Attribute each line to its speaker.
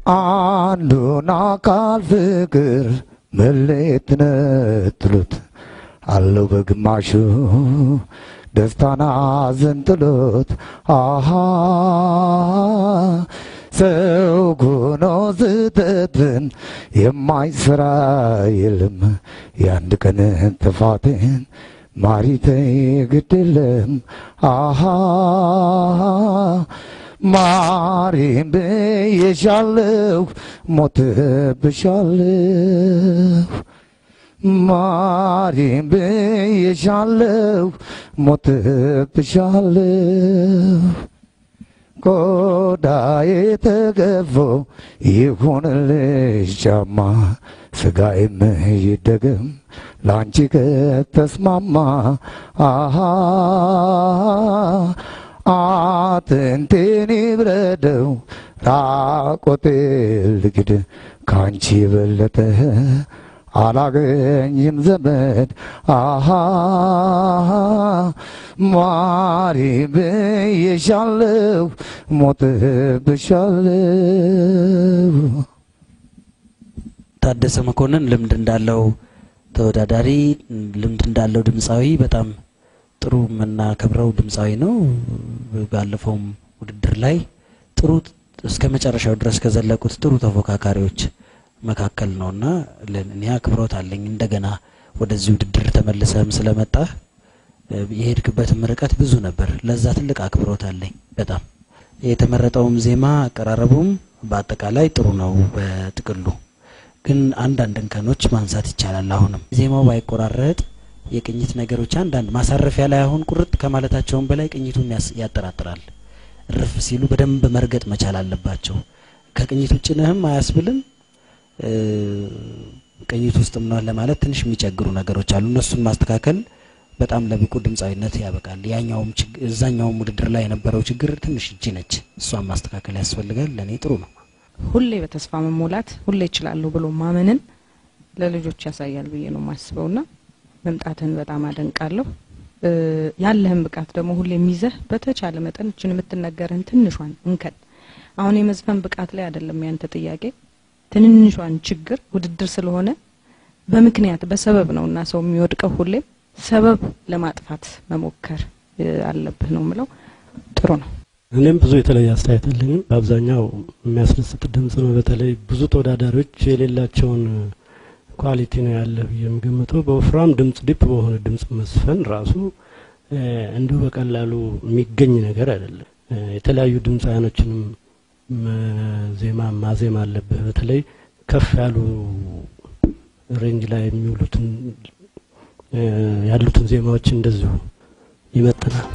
Speaker 1: አንዱን አካል ፍቅር መለየት ነጥሎት አለው በግማሹ ደስታና ዘንጥሎት አሃ ሰው ሆኖ ስህተትን የማይሰራ የለም። የአንድ ቀን ጥፋቴን ማሪተይ ግድለም አሃ ማሪም ብዬሻለሁ ሞትብሻለሁ ማሪም ብዬሻለሁ ሞትብሻለሁ ቆዳዬ ተገፎ ይሁንልሽ ጫማ ስጋዬም ይደገም ላንቺ ከተስማማ አሃ አጥንቴን ይብረደው ራቆቴን ልግድ ካንቺ የበለጠ አላገኝም ዘመድ አሃ ማሪ ብዬሻለሁ ሞትብሻለሁ።
Speaker 2: ታደሰ መኮንን ልምድ እንዳለው ተወዳዳሪ፣ ልምድ እንዳለው ድምፃዊ፣ በጣም ጥሩ የምናከብረው ድምፃዊ ነው። ባለፈውም ውድድር ላይ ጥሩ እስከ መጨረሻው ድረስ ከዘለቁት ጥሩ ተፎካካሪዎች መካከል ነውና እኔ አክብሮት አለኝ። እንደገና ወደዚህ ውድድር ተመልሰህም ስለመጣህ የሄድክበትም ርቀት ብዙ ነበር። ለዛ ትልቅ አክብሮት አለኝ። በጣም የተመረጠውም ዜማ አቀራረቡም በአጠቃላይ ጥሩ ነው። በጥቅሉ ግን አንዳንድ እንከኖች ማንሳት ይቻላል። አሁንም ዜማው ባይቆራረጥ የቅኝት ነገሮች አንዳንድ ማሳረፊያ ላይ አሁን ቁርጥ ከማለታቸውም በላይ ቅኝቱም ያጠራጥራል። እርፍ ሲሉ በደንብ መርገጥ መቻል አለባቸው። ከቅኝት ውጭ ነህም አያስብልም። ቅኝት ውስጥም ነው ለማለት ትንሽ የሚቸግሩ ነገሮች አሉ። እነሱን ማስተካከል በጣም ለብቁ ድምፃዊነት ያበቃል። ያኛውም እዛኛውም ውድድር ላይ የነበረው ችግር ትንሽ እጅ ነች። እሷን ማስተካከል ያስፈልጋል። ለኔ ጥሩ ነው።
Speaker 3: ሁሌ በተስፋ መሞላት ሁሌ እችላለሁ ብሎ ማመንን ለልጆች ያሳያል ብዬ ነው የማስበውና መምጣትህን በጣም አደንቃለሁ። ያለህን ብቃት ደግሞ ሁሌ የሚይዘህ በተቻለ መጠን እችን የምትነገርህን ትንሿን እንከን አሁን የመዝፈን ብቃት ላይ አይደለም ያንተ ጥያቄ፣ ትንንሿን ችግር ውድድር ስለሆነ በምክንያት በሰበብ ነውና ሰው የሚወድቀው ሁሌም ሰበብ ለማጥፋት መሞከር አለብህ ነው የምለው። ጥሩ ነው።
Speaker 4: እኔም ብዙ የተለየ አስተያየት የለኝም። በአብዛኛው የሚያስደስት ድምጽ ነው። በተለይ ብዙ ተወዳዳሪዎች የሌላቸውን quality ነው ያለ ብዬ የምገምተው። በወፍራም ድምጽ deep በሆነ ድምጽ መዝፈን ራሱ እንዲሁ በቀላሉ የሚገኝ ነገር አይደለም። የተለያዩ ድምፃውያኖችንም ዜማ ማዜም አለብህ። በተለይ ከፍ ያሉ range ላይ የሚውሉትን ያሉትን ዜማዎች እንደዚሁ ይመጥናል።